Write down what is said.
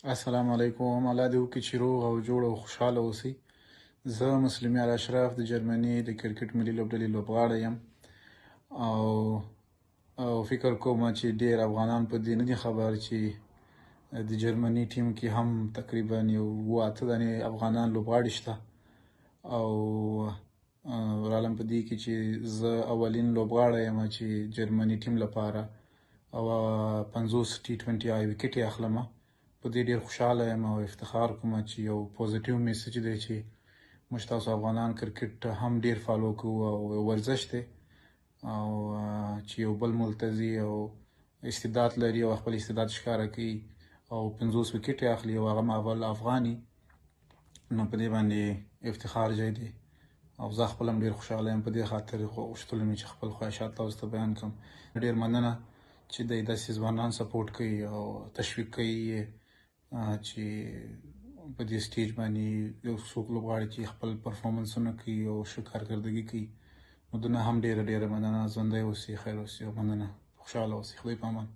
السلام علیکم، الله دې وکړي چې روغ او جوړ او خوشحاله اوسئ. زه مسلم یار اشرف د جرمني د کرکټ ملي لوبډلې لوبغاړی یم او فکر کوم چې ډېر افغانان په دې نه دي خبر چې د جرمني ټیم کې هم تقریبا یو اووه اته دانې افغانان لوبغاړي شته. او رالم په دې کې چې زه اولین لوبغاړی یم چې جرمني ټیم لپاره او 50 ټي 20 آی وکټې اخلم. په دې ډېر خوشحاله یم او افتخار کوم چې یو positive message دی چې موږ تاسو افغانان کرکټ هم ډېر follow کوو او ورزش دی، او چې یو بل ملک ته ځي او استعداد لري او خپل استعداد ښکاره کوي او 50 وکټې اخلي او هغه اول افغاني، نو په دې باندې افتخار ځای دی او زه خپل هم ډېر خوشحاله یم. په دې خاطر غوښتل مې چې خپل خواهشات تاسو ته بیان کړم. ډېر مننه چې د داسې ځوانان support کوي او تشویق کوي چې په دې stage باندې یو څوک لوبغاړي چې خپل performance ونه کوي او ښه کارکردګي کوي، نو دونه هم ډېره ډېره مننه. ژوندی اوسئ، خیر اوسئ او مننه. خوشحاله اوسئ، خدای په امان.